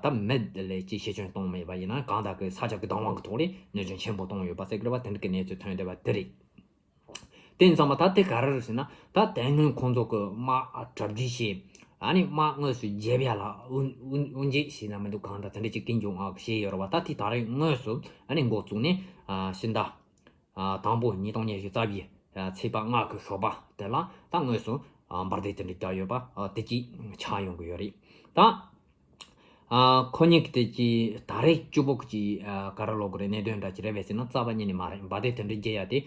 ད་མི་ལ་ཅི་ཤི་སྐྱོན་གཏོང་མེད་པ་ཡིན་ན། གང་ལྟར་གི་ས་ཆ་གི་བདག་དབང་གི་ཐོག་ལ་གནོད་སྐྱོན་ཆེན་པོ་གཏོང་ཡོད་པ་ཟེར་གི་རེད་བ། དེ་འདྲ་གི་གནས་ཚུལ་ཐོན་བསྡད་པ་དེ་རེད། དེ་ཡིན་ཙང་མ་ད་དེ་ག་རེ་རེད་ཟེར་ན། ད་དེ་སྔོན་ཁོང་ཚོ་གི་དམག་གྲ་སྒྲིག་བྱས། ཨ་ནི་དམག་དངོས་སུ་རྒྱབ་ཡ་ལ་དབུ་དབུ་དབུ་འབྱེད་བྱས་ན་མི་འདུག་གང་ལྟར་དེ་འདྲ་ཅིག་ཀིམ་ཇོང་ཨང་གིས་བྱས་ཡོད་རེད་བ། ད་དེ་ད་རེས་དངོས་སུ་ཨ་ནི་འགོ་བཙུགས་ནས་ཕྱི་ཟླ་དང་པོ་ཉིས་སྟོང་ཉི་ཤུ་རྩ་བཞིའི་ཚེས་པ་ལྔ་གི་ཞོགས་པ་དེ་ལ་ད་དངོས་སུ་འབར་མདེལ་དེ་འདྲ་བརྒྱབ་ཡོད་པ་དེ་ཅིག་ཆགས་ཡོང་གི་ཡོད་རེད། ད་ཁོ་གཉིས་ཀྱི་དེ་ཅིག་ད་རེས་བཅུ་པོ་གི་ཅིག་ག་རེ་ལབ་དགོས་རེད། གནད་དོན་འདྲ་ཅིག་རེད་པས་ཟེར་ན་རྩ་བ་ཉིད་ནས་མ་རེད། འབར་མདེལ་དེ་འདྲ་རྒྱག་ཡ་དེ་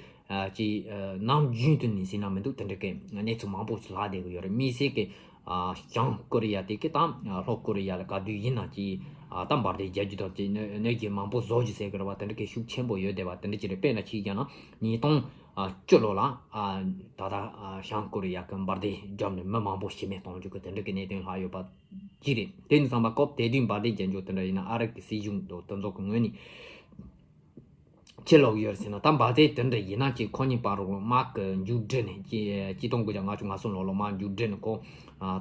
ཅིག་ནམ་རྒྱུན་དུ་ནས་ཟེར་ན་མི་འདུག་དེ་འདྲ་གི་གནས་ཚུལ་མང་པོ་ཅིག་ལྷག་བསྡད་གི་ཡོད་རེད། དམིགས་བསལ་གི་བྱང་ཀོ་རི་ཡ་དེ་གི་དང་ལྷོ་ཀོ་རི་ཡ་ལ་ག་དུས་ཡིན་ན་ཅིག་ད་འབར་མདེལ་རྒྱག་རྒྱུ་དང་ཅིག་གནོད་གནོད་སྐྱོན་མང་པོ་བཟོ་རྒྱུ་ཟེར་གི་རེད་བ། དེ་འདྲ་གི་ཤུགས་ཆེན་པོ་ཡོད་བསྡད་པ་དེ་འདྲ་ཅིག་རེད། དཔེར་ན་ཅིག་བརྒྱབ་ན་ཉིས་སྟོང་བཅུ་ལོ་ལ་ད་ལྟ་བྱང་ཀོ་རི་ཡ་གི་འབར་མདེལ་བརྒྱབ་ནས་མི་མང་པོ་ཤི་རྨས་གཏོང་རྒྱུ་གི་དེ་འདྲ་གི་གནད་དོན་ལྷག་ཡོད་པ་ཅིག་རེད། དེ་ཡིན་ཙང་མ་སྐབས་དེ་དུས་འབར་མདེལ་རྒྱག་རྒྱུ་དེ་འདྲ་ཡིན་ན་ཨ་རི་གི་སྲིད་གཞུང་དང་དེ་ཚོ་གི་ངོས་ནས་ཅི་ལབ་ཡོད་ཟེར་ན། ད་འབར་མདེལ་དེ་འདྲ་ཡིན་ན་ཅིག་ཁོ་གཉིས་བར་ལ་དམག་གི་མཇུག་སྒྲིལ་ནས་ཅིག་ཆིག་སྟོང་དགུ་བརྒྱ་ལྔ་བཅུ་ང་གསུམ་ལོ་ལ་དམག་མཇུག་སྒྲིལ་ནས་ཁོ་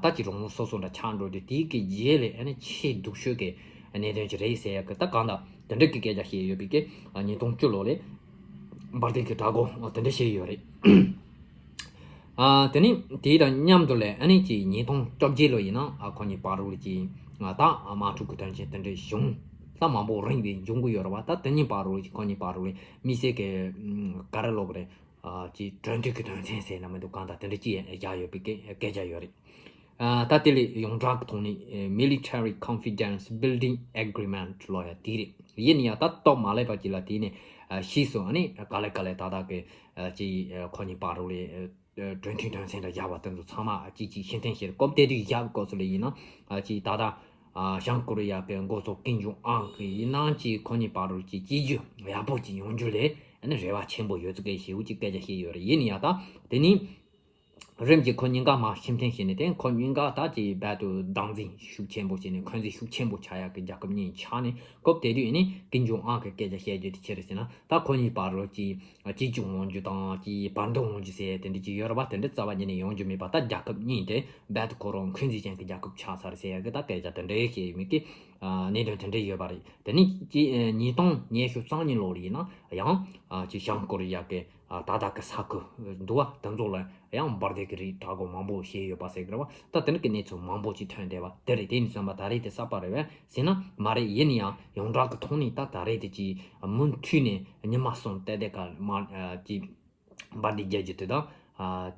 ད་ཅིག་རང་དབང་སོ་སོ་འདྲ་ཆགས་འགྲོ་དུས། དེའི་གི་རྗེས་ལ་ཨ་ནི་ཆེས་སྡུག་ཤོས་ཀྱི་གནད་དོན་ཅིག་རེད་ཟེར་ཡ་གི་ད་གང་ལྟར་དེ་འདྲ་གི་སྐད་ཆ་བཤད་ཡོད་པའི་གི་ཉིས་སྟོང་བཅུ་ལོ་ལ་འབར་མདེལ་གི་དྲག་པོ་དེ་འདྲ་བཤད་ཡོད་རེད། ཨ་དེ་ནས་དེ་དང་མཉམ་དུ་ལ་ཨ་ནི་ཅིག་ཉིས་སྟོང་བཅོ་བརྒྱད་ལོ་ཡིན་ན་ཨ་ཁོ་གཉིས་བར་ལ་ཅིག་ད་དམག་འཁྲུག་གི་དོན་རྐྱེན་དེ་འདྲ་བྱུང་། ད་མང་པོ་རིང་བའི་འབྱུང་གི་ཡོད་རེད་བ། ད་དེ་གཉིས་བར་ལ་ཅིག་ཁོ་གཉིས་བར་ལ་དམིགས་བསལ་གི་ག་རེ་ལབ་དགོས་རེད། ཅིག་གྲོས་མཐུན་གྱི་དོན་ཚན་ཟེར་ན་མི་འདུག་གང་ལྟར་དེ་འདྲ་ཅིག་བཞག་ཡོད་པའི་སྐད་སྐད་ཆ་ཡོད་རེད། ད་དེ་ལས་ཡོངས་གྲགས་ཀྱི་ཐོག་ནས་Military Confidence Building Agreement ལབ་ཡ་དེ་རེད། ཡིན་ཡང་ད་སྟབས་མ་ལེགས་པ་ཅིག་ལ་དེ་ནས་ཕྱིས་སུ་ཨ་ནི་ག་ལེ་ག་ལེ་ད་ལྟ་གི་ཅིག་ཁོ་གཉིས་བར་ལ་གྲོས་མཐུན་དོན་ཚན་ལ་བཞག་པ་དེ་ཚོ་ཚང་མ་ཅིག་ཅིག་ཕྱིར་འཐེན་བྱས། སྐབས་དེ་དུས་བཞག་པའི་སྐབས་སུ་ལ་ཡིན་ན་ཅིག་ད་ལྟ་བྱང་ཀོ་རི་ཡ་གི་འགོ་གཙོ་ཀིམ་ཇོང་ཨང་གི་ཡིན་ན་ཅིག་ཁོ་གཉིས་བར་ལ་ཅིག་གཅིག་གྱུར་ཡག་པོ་ཅིག་ཡོང་རྒྱུ་ལ་ཨ་ནི་རེ་བ་ཆེན་པོ་ཡོད་ཚུལ་གྱི་ཞེ་པོ་ཅིག་སྐད་ཆ་བཤད་ཡོད་རེད། ཡིན་ཡང་ད་དེ་ནི་རིམ་གྱིས་ཁོ་གཉིས་ཀ་མར་ཕྱིར་འཐེན་བྱས་ནས་དེ་ཁོ་གཉིས་ཀ་ད་ཅིག་རྦད་དེ་བདག་འཛིན་ཤུགས་ཆེན་པོ་བྱས་ནས་འཁོན་འཛིན་ཤུགས་ཆེན་པོ་ཆགས་ཡག་གི་རྒྱལ་ཁབ་གཉིས་ཆགས་ནས། སྐབས་དེ་དུས་ནི་ཀིམ་ཇོང་ཨང་གི་སྐད་ཆ་བཤད་རྒྱུ་དེ་ཅི་རེད་ཟེར་ན། ད་ཁོ་གཉིས་བར་ལ་ཅིག་གཅིག་གྱུར་ཡོང་རྒྱུ་དང་ཅིག་བར་འདུམ་ཡོང་རྒྱུ་ཟེར་དེ་འདྲ་ཅིག་ཡོད་རེད་བ། དེ་འདྲ་རྩ་བ་ཉིད་ནས་ཡོང་རྒྱུ་མེད་པ། ད་རྒྱལ་ཁབ་གཉིས་དེ་རྦད་དེ་ཁོ་རང་འཁོན་འཛིན་ཅན་གྱི་རྒྱལ་ཁབ་ཆགས་ཚར་ཟེར་ཡག་གི་ད་སྐད་ཆ་དེ་འདྲ་བཤད་ཡོད་མེད་ཀི་གནད་དོན་དེ་འདྲ་ཡོད་པ་རེད། དེ་ནི་ཅིག་ཉིས་སྟོང་ཉི་ཤུ་རྩ་གཉིས་ལོ་ལ་ཡིན་ན་ཡང་ཅིག་བྱང་ཀོ་རི་ཡ་གི་ད་ལྟ་གི་ས་ཁུལ་འདུག་བ། དེ་ཚོ་ལ་ཡང་འབར་མདེལ་གྱི་རིགས་དྲག་པོ་མང་པོ་བྱས་ཡོད་པ་ཟེར་གི་རེད་བ། ད་དེ་འདྲ་གི་གནས་ཚུལ་མང་པོ་ཅིག་ཐོན་བསྡད་པ་དེ་རེད། དེ་ནི་བསམ་པ་ད་རེས་དེ་གསར་པ་རེད་པས་ཟེར་ན་མ་རེད། ཡིན་ན་ཡང་ཡོངས་གྲགས་ཀྱི་ཐོག་ནས་ད་ད་རེས་དེ་ཅིག་མུ་མཐུད་ནས་ཉི་མ་གསུམ་ཏག་ཏག་ག་མ་ཅིག་འབར་མདེལ་རྒྱག་རྒྱུ་དེ་དང་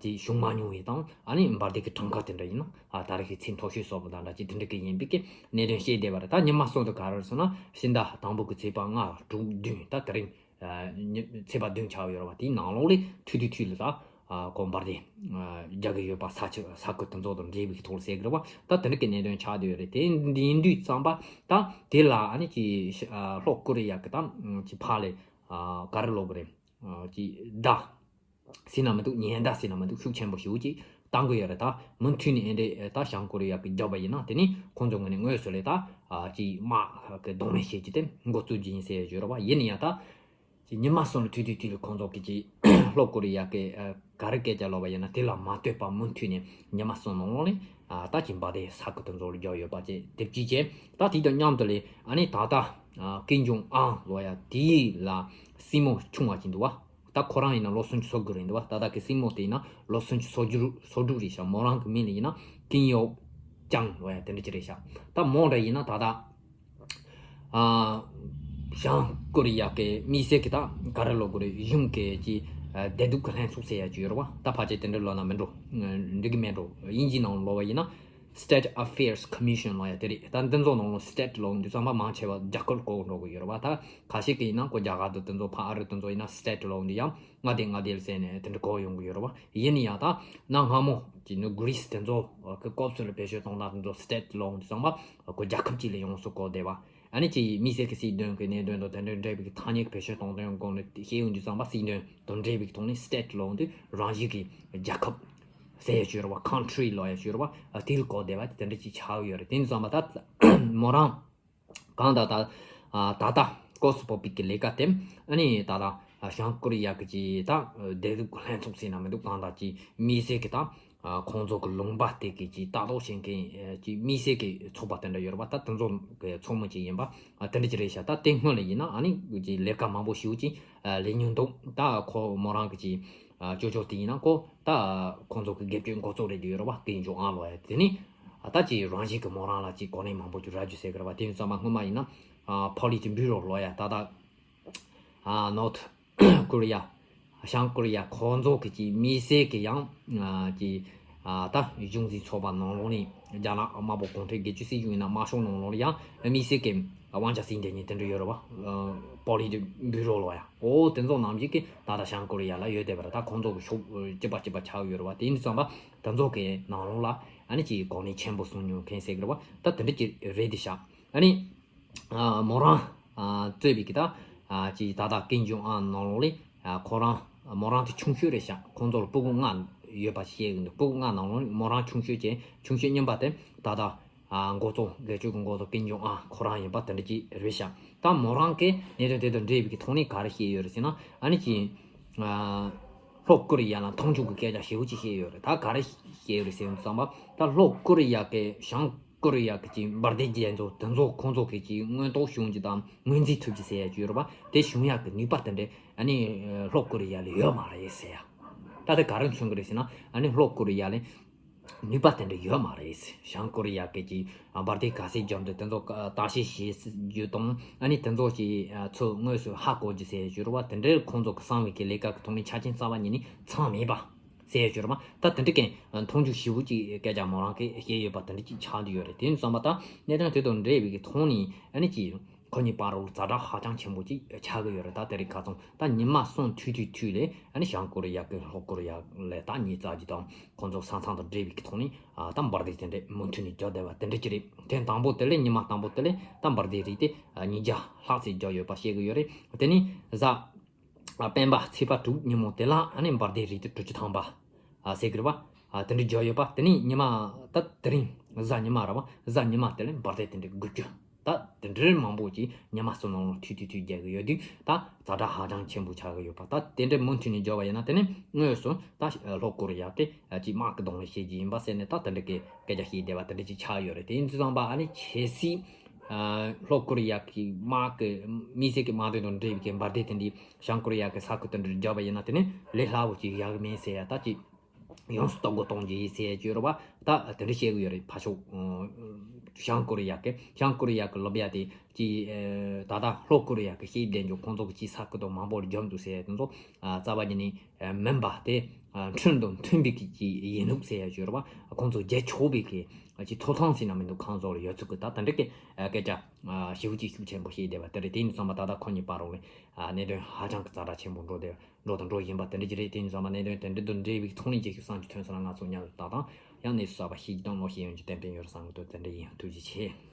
ཅིག་བྱུང་མ་མྱོང་བའི་དང་ཨ་ནི་འབར་མདེལ་གྱི་གྲངས་ཀ་དེ་འདྲ་ཡིན་ན་ད་རེས་ཀྱི་ཚད་མཐོ་ཤོས་བཟོ་བ་དང་འདྲ་ཅིག་དེ་འདྲ་གི་ཡིན་པའི་གི་གནད་དོན་བཤད་བསྡད་པ་རེད། ད་ཉི་མ་གསུམ་དེ་ག་རེ་རེད་ཟེར་ན་ཕྱི་ཟླ་དང་པོ་གི་ཚེས་པ་ལྔ་དྲུག་བདུན་ད་དེ་རིང་ཚེས་པ་བདུན་ཆགས་ཡོད་རེད་བ། དེའི་ནང་ལོགས་ལ་ཐུག་དུས་ཐུག་ལ་ད་ཁོ་འབར་མདེལ་རྒྱག་གི་ཡོད་པ། ས་ཆ་ས་ཁུལ་དེ་ཚོ་དང་འབྲེལ་བའི་ཐོག་ལ་ཟེར་གི་རེད་བ། ད་དེ་འདྲ་གི་གནད་དོན་ཆགས་བསྡད་ཡོད་རེད། དེ་འདི་ཡིན་དུས་ཙམ་པ་ད་དེ་ལ་ཨ་ནི་ཅིག་ལྷོ་ཀོ་རི་ཡ་གི་ད་ཅིག་ཕར་ལ་ག་རེ་ལབ་དགོས་རེད། ཅིག་བརྡ་ ཟེར་ན་མི་འདུག་ཉེན་བརྡ་ཟེར་ན་མི་འདུག་ཤུགས་ཆེན་པོ་ཞེ་པོ་ཅིག་བཏང་གི་ཡོད་རེད། ད་མུ་མཐུད་ནས་ཨེ་འདྲས་ད་བྱང་ཀོ་རི་ཡ་གི་རྒྱབ་པ་ཡིན་ན་དེ་ནི་ཁོང་ཚོ་ངོས་ནས་དངོས་སུ་ལས་ད་ཅིག་དམག་གི་གདོང་ལེན་བྱེད་རྒྱུ་དེ་འགོ་བཙུགས་རྒྱུ་ཡིན་ཟེར་ཡོད་རེད་བ། ཡིན་ན་ཡང་ད། ཅིག་ཉི་མ་གསུམ་ལ་དུས་དུས་དུས་ལ་ཁོང་ཚོ་གི་ཅིག་ལྷོ་ཀོ་རི་ཡ་གི་ཨ་ག་རེ་སྐད་ཆ་ལབ་པ་ཡིན་ན་དེ་ལ་མ་ལྟོས་པར་མུ་མཐུད་ནས་ཉི་མ་གསུམ་ནང་ལོགས་ནས་ཨ་ད་ཅིག་འབར་མདེལ་ས་ཁུལ་དུ་འཛོལ་རྒྱག་ཡོད་པ་ཅིག་དེབ་ཅིག་བྱས། ད་དེ་དང་མཉམ་དུ་ལས་ཨ་ནི་ད་ལྟ་ཨ་ཀིམ་ཇོང་ཨན་ལོ་ཡ་དེ་ལ་སྲིང་མོ་ཆུང་བ་ཅིག་འདུག་བ། ད་ཁོ་རང་ཡིན་ན་ལོ་སུམ་ཅུ་སོ་དགུ་རེད་འདུག་བ། ད་ལྟ་གི་སྲིང་མོ་དེ་ཡིན་ན་ལོ་སུམ་ཅུ་སོ་དགུ་སོ་དྲུག་རེད་ཤག་མོ་རང་གི་མིང་ལ་ཡིན་ན་ཀིམ་ཡོ་ཅང་ལོ་ཡ་དེ་འདྲ་ཅིག་རེད་ཤག་ད་མོ་འདྲ་ཡིན་ན་ད་ལྟ། ཨ། བྱང་ཀོ་རི་ཡ་གི་མི་སེར་གི་ད་ག་རེ་ལབ་དགོས་རེད། གཞུང་གི་ཅིག་ཨ་བདེ་སྡུག་གི་ལྷན་ཚོགས་ཟེར་ཡ་ཅིག་ཡོད་རེད་བ། ད་ཕལ་ཆེར་དེ་འདྲ་ལབ་ན་མི་འགྲོ། འགྲིག་གི་མེད་འགྲོ། དབྱིན་ཇིའི་ནང་ལབ་པ་ཡིན་ན་State Affairs Commission ལབ་ཡ་དེ་རེད། ད་འདི་ཚོ་ནང་ལ་state ལབ་དུས་ཙམ་པ་མང་ཆེ་བ་རྒྱལ་ཁབ་ལ་གོ་འགྲོ་གི་ཡོད་རེད་བ། ད་ཁ་ཤས་ཀྱི་ཡིན་ན་ཁོ་རྒྱ་གར་དང་དེ་ཚོ་ཕ་ཨ་རི་དེ་ཚོ་ཡིན་ན་state ལབ་དུས་ཡང་མངའ་སྡེ་མངའ་སྡེ་ཟེར་ནས་དེ་འདྲ་གོ་ཡོང་གི་ཡོད་རེད་བ། ཡིན་ན་ཡང་ད་གནའ་སྔ་མོ་ཅིག་ནི་Greece དེ་ཚོ་གི་སྐབས་སུ་ལ་བེད་སྤྱོད་གཏོང་སྟངས་དེ་ཚོ་state ལབ་དུས་ཙམ་པ། ཁོ་རྒྱལ་ཁབ་ཅིག་ལ་ཡོངས་སུ་གོ་བདེ་བ། ཨ་ནི་ཅིག་མི་སེར་གྱི་སྲིད་དོན་གྱི་གནད་དོན་དང་དེ་འདྲ་འབྲེལ་བའི་ཐ་སྙད་ཀྱི་བེད་སྤྱོད་གཏོང་སྟངས་སྐོར་ནས་བཤད་ཡོང་དུས་ཙམ་པ། སྲིད་དོན་དང་འབྲེལ་བའི་ཐོག་ནས་state ལབ་དུས་རང་བཞིན་གྱི་རྒྱལ་ཁབ་ཟེར་ཡ་ཅིག་ཡོད་རེད་བ། country ལབ་ཡ་ཅིག་ཡོད་རེད་བ། དེ་ལ་གོ་བདེ་བ་དེ་འདྲ་ཅིག་ཆགས་ཡོད་རེད། དེ་ཡིན་དུས་ཙམ་པ་ད་མོ་རང་གང་ད་ད་ད་ལྟ་སྐབས་སུ་བབས་པའི་གི་ལས་ཀ་དེ་ཨ་ནི་ད་ལྟ་བྱང་ཀོ་རི་ཡ་གི་ཅིག་ད་བདེ་སྡུག་ལྷན་ཚོགས་ཟེར་ན་མི་འདུག་གང་ད་ཅིག་མི་སེར་གི་ད། ཨ་ཁོང་ཚོ་གི་ལུང་པ་དེ་གི་ཅིག་ལྟ་རྟོག་བྱེད་མཁན་ཨ་ཅིག་མི་སེར་གི་ཚོགས་པ་དེ་འདྲ་ཡོད་རེད་པ། ད་དེ་ཚོ་གི་ཚོགས་མི་ཅིག་ཡིན་པ་ཨ་དེ་འདྲ་ཅིག་རེད་ཤག་ད་དེ་སྔོན་ལ་ཡིན་ན་ཨ་ནི་ཅིག་ལས་ཀ་མང་པོ་ཞེ་པོ་ཅིག་ཨ་ལས་མྱོང་འདུག་ད་ཁོ་མོ་རང་གི་ཅིག་ཨ་ཅོ་ཅོ་དེ་ཡིན་ན་ཁོ་ད་ཁོང་ཚོ་གི་དགེ་སྐྱོན་འགོ་གཙོ་རེད་ཡོད་རེད་པ། ཀིམ་ཇོང་ཨན་ལབ་ཡ་དེ་ནི་ཨ་ད་ཅིག་རང་བཞིན་གི་མོ་རང་ལ་ཅིག་གོ་གནས་མང་པོ་ཅིག་རག་རྒྱུ་ཟེར་གི་རེད་པ། དེ་ཡིན་ཙང་མ་སྔོན་མ་ཡིན་ན་ཨ་ཕོ་ལིཊ་བྷུ་རོ་ལབ་ཡ་ད་ད། ཨ་North Korea། བྱང་ཀོ་རི་ཡ་ཁོང་ཚོ་གི་ཅིག་མི་སེར་གི་ཡང་ཨ་ཅིག་ཨ་ད་གཞུང་འཛིན་ཚོགས་པ་ནང་ལོགས་ནས་རྒྱ་ནག་དམར་པོ་གུང་ཁྲན་སྒེར་གཅོད་སྲིད་གཞུང་ཡིན་ན་དམར་ཤོག་ནང་ལོགས་ལ་ཡང་མི་སེར་གི་དབང་ཆ་ཟིན་བསྡད་མཁན་དེ་འདྲ་ཡོད་རེད་བ། ཨ་ཕོ་ལིཊ་བྷུ་རོ་ལབ་ཡ། འོ་དེ་ཚོ་ནང་བཞིན་གི་ད་ལྟ་བྱང་ཀོ་རི་ཡ་ལ་ཡོད་བསྡད་པ་རེད། ད་ཁོང་ཚོ་གི་ཤོག་གཅིག་པ་གཅིག་པ་ཆགས་ཡོད་རེད་བ། དེ་ཡིན་དུས་ཙམ་པ་དེ་ཚོ་གི་ནང་ལོགས་ལ་ཨ་ནི་ཅིག་གོ་གནས་ཆེན་པོ་བཟུང་མྱོང་མཁན་ཟེར་གི་རེད་བ། ད་དེ་འདྲ་ཅིག་རེད་དེ་ཤག་ཨ་ནི། ཨ་མོ་རང་ཨ་གཙོས་པའི་གི་ད་ཨ་ཅིག་ད་ལྟ་ཀིམ་ཇོང་ཨན་ནང་ལོགས་ལས་ཨ་ཁོ་རང་མོ་རང་དེ་ཆུང་ཤོས་རེད་ཤག་ཁོང་ཚོར་སྤུ་གུ་ལྔ་ཡོད་པ་བཤད་གི་འདུག་སྤུ་གུ་ལྔ་ནང་ལོགས་ནས་མོ་རང་ཆུང་ཤོས་ཅན། ཆུང་ཤོས་རྙིང་པ་དེ་ད་ལྟ་ཨ་འགོ་གཙོ་སྒེར་གཅོད་ཀྱི་འགོ་གཙོ་ཀིམ་ཇོང་ཨན་ཁོ་རང་ཡིན་པ་དེ་འདྲ་ཅིག་རེད་ཤག་ད་མོ་རང་གིས་གནད་དོན་དེ་དང་འབྲེལ་བའི་གི་ཐོག་ནས་ག་རེ་བཤད་ཡོད་རེད་ཟེར་ན། ཨ་ནི་ཅིག་ཨ་ལྷོ་ཀོ་རི་ཡ་ལ་མཐོང་ཆུང་གི་སྐད་ཆ་ཞེ་པོ་ཅིག་བཤད་ཡོད་རེད། ད་ག་རེ་བཤད་ཡོད་རེད་ཟེར་ཙམ་པ། ད་ལྷོ་ཀོ་རི་ཡ་གི་བྱང་ཀོ་རི་ཡ་གི་ཅིག་འབར་མདེལ་རྒྱག་མཁན་ཚོ་དེ་ཚོ་ཁོང་ཚོ་གི་ཅིག་མངོན་རྟོགས་བྱུང་རྒྱུ་དང་ངོས་འཛིན་ཐུབ་རྒྱུ་ཟེར་ཡ་ཅིག་ཡོད་རེད་པ། དེ་བྱུང་ཡ་གི་ནུས་པ་དེ་འདྲ་ཨ་ནི་ལྷོ་ཀོ་རི་ཡ་ལ་ཡོད་མ་རེད་ཟེར་ཡ། ད་དེ་ག་རེ་མཚོན་གི་རེད་ཟེར་ན། ཨ་ནི་ལྷོ་ཀོ་རི་ཡ་ལ་ནུས་པ་དེ་འདྲ་ཡོད་མ་རེད། བྱང་ཀོ་རི་ཡ་གི་ཅིག་འབར་མདེལ་ག་ཚད་བརྒྱབ་འདུག་དེ་ཚོ་བརྟག་དཔྱད་བྱེད་རྒྱུ་དང་། ཨ་ནི་དེ་ཚོ་ཅིག་ཚུར་དངོས་སུ་ཧ་གོ་རྒྱུ་ཟེར་ཡ་ཅིག་ཡོད་རེད་པ། དེ་འདྲའི་ཁོང་ཚོ་གི་གསང་བའི་གི་ལས་ཀ་གི་ཐོག་ནས་ཆ་རྐྱེན་རྩ་བ་ཉིད་ནས་ཚང་མེད་པ། ཟེར་ཡོད་རེད་མ། ད་དེ་འདྲ་གི་མཐོང་ཆུང་ཞེ་པོ་ཅིག་སྐད་ཆ་མོ་རང་གིས་བཤད་ཡོད་པ་དེ་འདྲ་ཅིག་ཆགས་བསྡད་ཡོད་རེད། དེ་ཡིན་དུས་ཙམ་པ་ད་གནད་དོན་དེ་དང་འབྲེལ་བའི་གི་ཐོག་ནས་ཨ་ནི་ཅིག་ཁོ་གཉིས་བར་ལ་ཛ་དྲག་ཧ་ཅང་ཆེན་པོ་ཅིག་ཆགས་ཀྱི་ཡོད་རེད། ད་དེ་རིང་ཁ་སང་ད་ཉི་མ་གསུམ་དུས་དུས་དུས་ལས་ཨ་ནི་བྱང་ཀོ་རི་ཡ་གི་ལྷོ་ཀོ་རི་ཡ་ལ་ད་ཉེས་བཙག་རྒྱུ་དང་ཁོང་ཚོ་ས་མཚམས་དང་འབྲེལ་བའི་གི་ཐོག་ནས་ཨ་ད་འབར་མདེལ་དེ་འདྲ་མུ་མཐུད་ནས་རྒྱག་བསྡད་པ་དེ་འདྲ་ཅིག་རེད། ཐེངས་དང་པོ་དེ་ལས་ཉི་མ་དང་པོ་དེ་ལས་ད་འབར་མདེལ་རིགས་དེ་ཉིས་བརྒྱ་ལྷག་ཙམ་རྒྱག་ཡོད་པ་བཤད་ཀྱི་ཡོད་རེད། དེ་ནས་གཟའ། ཨ་སྤེན་པ་ཚེས་པ་དྲུག་ཉིན་མོ་དེ་ལ་ཨ་ནི་འབར་མདེལ་རིགས་དེ་དྲུག་ཅུ་ཐམ་པ་ཨ་ཟེར་གི་རེད་པ། ཨ་དེ་འདྲ་བརྒྱབ་ཡོད་པ། དེ་ནས་ཉི་མ་ད་དེ་རིང་གཟའ་ཉི་མ་རེད་པ། གཟའ་ཉི་མ་དེ་ལ་འབར་མདེལ་དེ་འདྲ་དགུ་བཅུ། ད་དེ་འདྲའི་མང་པོ་ཅིག་ཉི་མ་གསུམ་ནང་ལ་ཐུག་ཐུག་ཐུག་རྒྱག་གི་ཡོད་དུས་ད་ཛ་དྲག་ཧ་ཅང་ཆེན་པོ་ཆགས་ཀྱི་ཡོད་པ། ད་དེ་འདྲ་མུ་མཐུད་ནས་བརྒྱབ་པ་ཡིན་ན་དེ་ནི་དངོས་སུ་ད་ལྷོ་ཀོ་རི་ཡ་དེ་ཅིག་དམག་གི་གདོང་ལེན་བྱེད་རྒྱུ་ཡིན་པ་ཟེར་ནས་ད་དེ་འདྲ་གི་སྐད་ཆ་བཤད་བསྡད་པ་དེ་འདྲ་ཅིག་ཆགས་ཡོད་རེད། དེ་ཡིན་དུས་ཙམ་པ་ཨ་ནི་གལ་སྲིད། ཨ་ལྷོ་ཀོ་རི་ཡ་གི་དམག་གི་མི་སེར་གི་དམག་དོན་དང་འབྲེལ་བའི་གི་འབར་མདེལ་དེ་འདྲ་བྱང་ཀོ་རི་ཡ་གི་ས་ཁུལ་དེ་འདྲར་བརྒྱབ་པ་ཡིན་ན་དེ་ནི་ལས་སླ་པོ་ཅིག་ཡག་གི་མིན་ཟེར་ཡ། ད་ཅིག་ཡོངས་སུ་རྟོག་སྒོ་གཏོང་རྒྱུ་ཡིན་ཟེར་ཡ་ཅིག་ཡོད་རེད་པ། ད་དེ་འདྲ་བཤད་གི་ཡོད་རེད། ཕར་ཕྱོགས་བྱང་ཀོ་རི་ཡ་གི་བྱང་ཀོ་རི་ཡ་གི་ལབ་ཡ་དེ་ཅིག་ད་ལྟ་ལྷོ་ཀོ་རི་ཡ་གི་ཤེས་ལྡན་འཇོག་ཁོང་ཚོ་གི་ཅིག་ས་ཁུལ་དང་མང་པོར་བརྒྱབ་འདུག་ཟེར་ཡ་དེ་ཚོ་རྩ་བ་ཉིད་ནས་མིན་པ་དེ་ཁྲིམས་དང་མཐུན་པའི་གི་ཅིག་ཡིན་ནུག་ཟེར་ཡ་ཅིག་ཡོད་རེད་པ། ཁོང་ཚོ་རྒྱལ་ཆོག་པའི་གི་ཅིག་ཐོབ་ཐང་ཟེར་ན་མི་འདུག་ཁོང་ཚོ་ལ་ཡོད་ཚུལ་གི་ད་དེ་འདྲ་གི་སྐད་ཆ་ཞེ་པོ་ཅིག་ཤུགས་ཆེན་པོ་བཤད་བསྡད་པ་དེ་རེད། དེ་ཡིན་དུས་ཙམ་པ་ད་ལྟ་ཁོ་གཉིས་བར་རོགས་ལས་གནད་དོན་ཧ་ཅང་གི་ཛ་དྲག་ཆེན་པོ་འགྲོ་བསྡད་འགྲོ་དང་འགྲོ་བཞིན་པ་དེ་འདྲ་ཅིག་རེད། དེ་ཡིན་དུས་ཙམ་པ་གནད་དོན་དེ་འདྲ་དང་འབྲེལ་བའི་ཐོག་ནས་རྒྱལ་ཁབ་གསར་འགྱུར་ཐོན་སོང་ན་ང་ཚོ་མཉམ་དུ་ལྟ་དང་། ཡང་གནས་ཚུལ་གསར་པ་ཤེས་རྒྱུ་དང་ངོ་ཤེས་ཡོང་རྒྱུ་ཏན་ཏན་ཡོད་རེད་བསམ་གི་འདུག་དེ་འདྲ་ཡིན། ཐུགས་རྗེ་ཆེ།